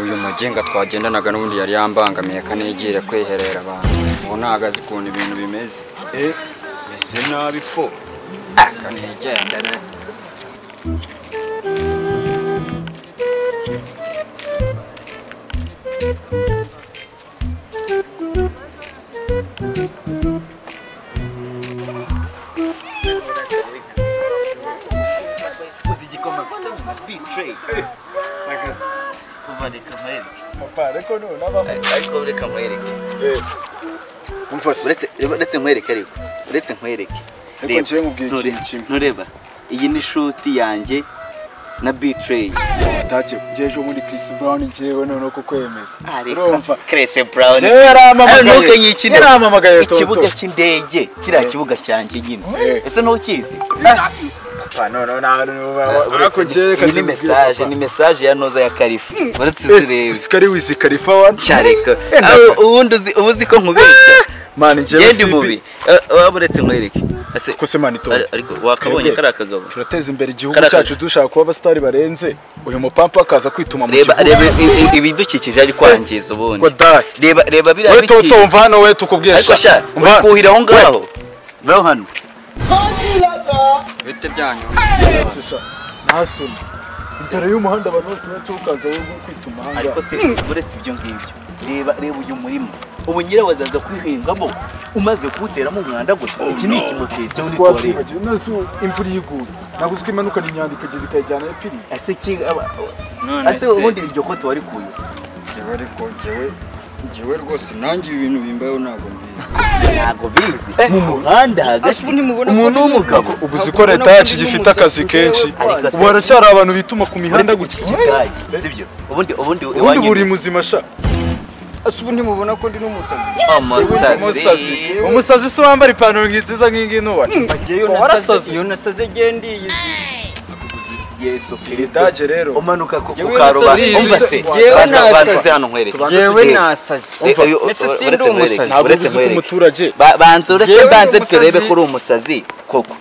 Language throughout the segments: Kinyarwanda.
Uyu mugenga twagendanaga n'ubundi yari yambangamiye kanigire kwiherera abantu. Ubu ntago azi ukuntu ibintu bimeze. Meze nabi fo. Kanigendane. Ariko reka nkwereke. Uretse nkwereke ariko. Uretse nkwereke. Reba ngiye nkubwira ikintu kimwe. Ntureba. Iyi ni shoot yanjye na B-Tray. Take ngeje muri Chris Brown ngewe none ko kwemeza. Urumva Chris Brown. Yaramamagaye toto. Ikibuga cy'indege, kiriya kibuga cyanjye nyine. Ese ntukizi? No no no. Ariko ngewe ni message, ni message ya Noza ya Karifa. Uretse uzirebe. Usikari wizi Karifa wan. Cyareka. Ubundi uzi ubuzi ko nkubeshya. Man ngewe si mubi. Uretse nkwereke. Ese kose man ito. Ariko wakabonye kari akagabo. Turateza imbere igihugu cyacu dushaka kuba abastari barenze. Uyu mupampa akaza kwituma mu kibuga. Reba ibidukikije ari kwangiza ubundi. Reba reba biriya biti. We toto umva hano we tukubwiye sha. Umva kuhira aho ngaho. Bro hano. Bite byanyu. Nasoni. Imbere y'umuhanda abantu bose bacukaza wowe kwituma hanga. Ariko se uretse ibyo ngibyo. Reba reba uyu murima. Ubu nyirawo azaza kwihingamo umaze kuwuteramo umwanda gusa. Iki ni ikimoteri cyo ni twari. Nazo imvura yiguye. Ntabwo uzi ko imanuka ni inyandiko ikagenda ikayijyana epfiri. Ese ki ase ubundi iryo kote wari kuye. Jewe ariko jewe jewe rwose nanjye ibintu bimbayeho ntabwo mbizi. Ntabwo bizi. Mu muhanda hagati umuntu w'umugabo ubu uzi ko leta yacu gifite akazi kenshi. Ubu haracyari abantu bituma ku mihanda gutya. Sibyo. Ubundi ubundi ubundi buri muzima sha. Asubu ntimubona ko ndi n'umusazi. Umusazi. Umusazi se wambara ipantaro nziza nk'ingi nuwa. Warasaze. Iyo nasaze gende yizi. Yesu Kristo rero umanuka ku karuba umva se banze hano nkwereke. Jewe nasaze. Ese sindi umusazi. Uretse nkwereke umuturage. Banze uretse banze turebe ko uri umusazi koko.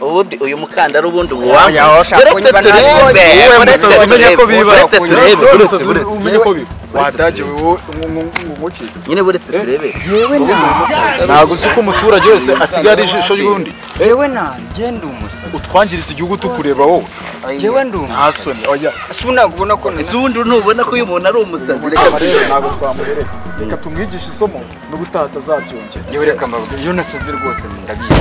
Ubundi uyu mukandara ubundi uwambaye. Uretse turebe. Uretse ko biba. Uretse turebe. Uretse umenye ko biba. Wadaje wowe umuki. Nyine buretse turebe. Jewe nasaze. Ntabwo uzi ko umuturage wese asigara ijisho ry'undi. Jewe nagenda umusazi. Utwangiriza igihugu tukureba wowe. Jewe ndi umusazi. Ntasoni oya. Ese ntabwo ubona ko ubundi ntubona ko uyu muntu ari umusazi. Reka rero ntabwo twamuhereza. Reka tumwigishe isomo n'ubutaha atazabyongera. Jewe reka mbabwire iyo nasaze rwose ndabizi.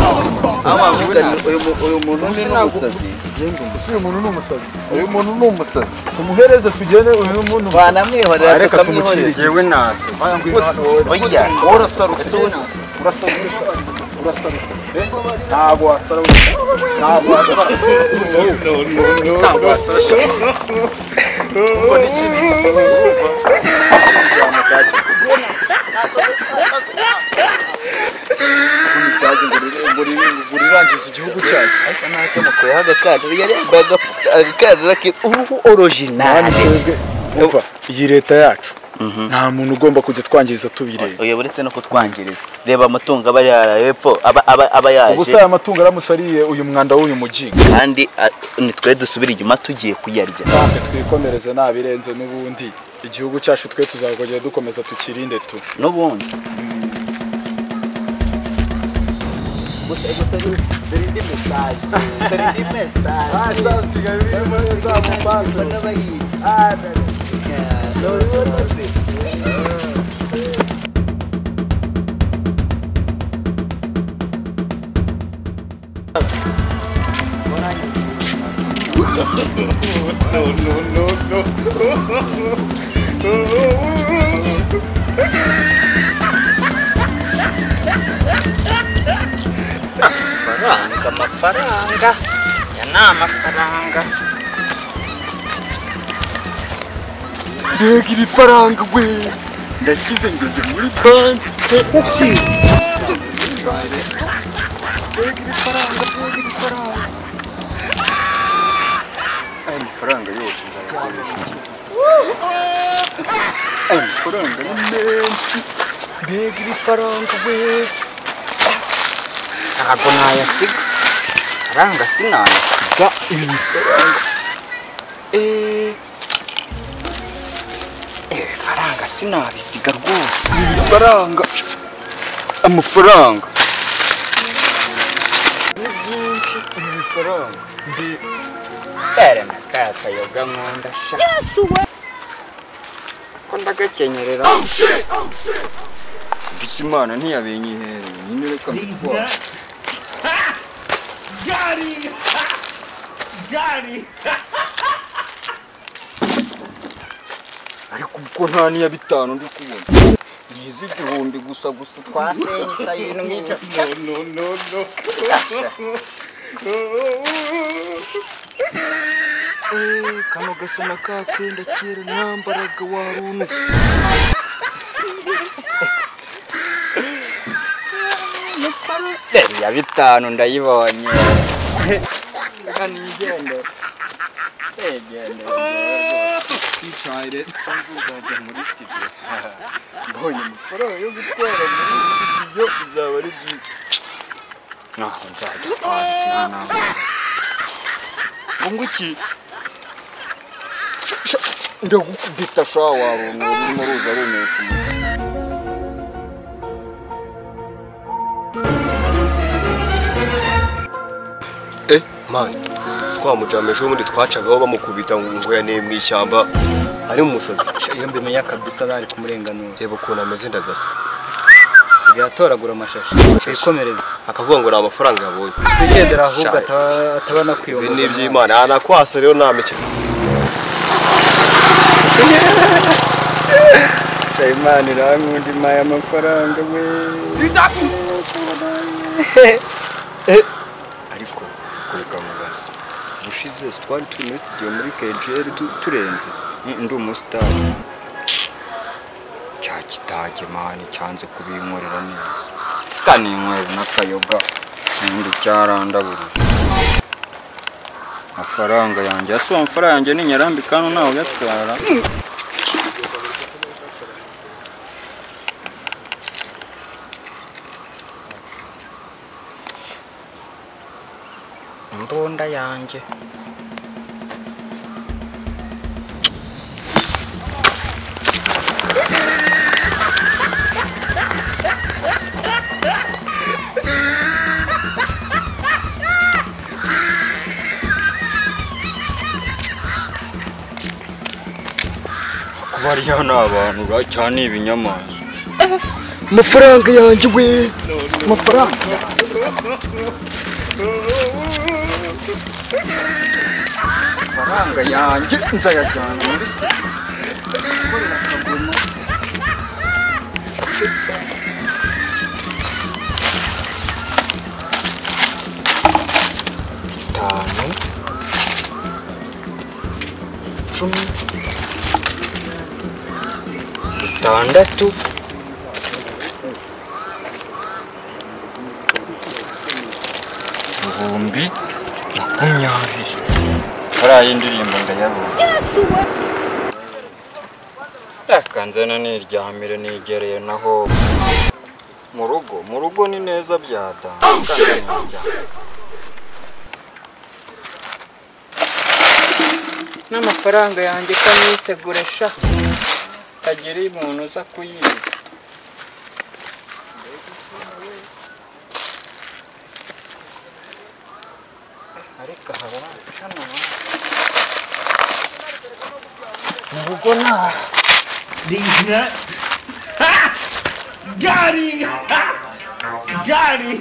Uyu muntu ni umusazi. Uyu muntu ni umusazi. Uyu muntu ni umusazi. Tumuhereze tugende uyu muntu. Banamwihorera reka tumucire. Jewe nasaze. Oya. Urasaruka. Urasaruka. Urasaruka. Ntabwo wasara. Ntabwo wasara. No no no. Ntabwo wasara. Umva n'ikindi. Ikindi cyamutaje. Ngo rirangiza igihugu cyacu. Ariko ntacyo mukuyeho agakandara yari yambaye agakandara keza uruhu original. Umva iyi leta yacu nta muntu ugomba kujya twangiriza tubireba. Oya uretse no kutwangiriza. Reba amatungo aba yara hepfo aba yaje. Ubu se aya matungo aramutse ariye uyu mwanda w'uyu mujinga. Kandi nitwe dusubira inyuma tugiye kuyarya. Kandi twikomereze nabirenze n'ubundi igihugu cyacu twe tuzakongera dukomeza tukirinde tu. N'ubundi. Gusa dore indi message. Dore indi message. Asha sigaye birimo neza mu bantu. Ah, No, no, no, no. Amafaranga, amafaranga. Ya ni amafaranga. Mbega iri faranga we. Ndakize ngeze muri banki. Aya mafaranga yose nzayakoresha. Aya mafaranga ni menshi. Mbega ibifaranga we. Ntabwo nayasiga. Faranga sinayasiga ibifaranga. Faranga sinabisiga rwose. Ibifaranga. Amafaranga. Ni byinshi ibifaranga. Mbere na ka kayoga nkunda sha. Ko ndagakenyerera. Mbese Imana ntiyabinyihereye nyine reka mbitware. Ariko ubwo nta n'iya bitanu ndi kubona. Ngize 1000 gusa gusa twasenye ibintu nk'ibyo. No no no. Kano gasa na ka kenda kera nambaraga warunu. Ya bitanu ndayibonye. Reka nigendere. He tried it. Nzajya muri studio. Mbonye amafaranga yo gutwara muri studio bizaba ari byiza. Naho nzajya kwandikira nawe. Ngo iki? Ndagukubita sha warunu urimo ruza rumesha. Man, twamujama ejo bundi twacagaho bamukubita ngo yaneye mu ishyamba ari mu musozi. Iyo mbimenya kabisa nari kumurenganura. Reba ukuntu ameze ndagaswa. Sigaye atoragura amashashi. Wikomereze. Akavuga ngo ni amafaranga yabonye. Wigendera ahubwo ataba nakwiyomba. Ibi ni iby'Imana. Anakwasa rero nta mikino. Imana irankunda impaye amafaranga we. Ariko kureka mubaza. Bushize twari turi muri studio muri KGL turenze ndi umusitari. Cya kitage mani cyanze kubinkorera neza. Kaninywera n'akayoga ndi cyarandaburiye. Amafaranga yanjye aso amafaranga yanjye ni nyarambika hano nawe uyatwara. Imbunda yanjye. Bariya ni abantu cyane ibinyamaswa. Amafaranga yanjye we. Amafaranga. Amafaranga yanjye nzayajyana muri gukorera akagoma. Bitanu, 10, 6, 20. Hariya y'indirimbo ndayabonye. Reka nzana niryamire nigereye naho mu rugo ni neza byada. N'amafaranga yanjye kanisegure sha. Tagira umuntu uza kuyiba. Ariko haba hano mu rugo nta. These nuts. Got him! Got him!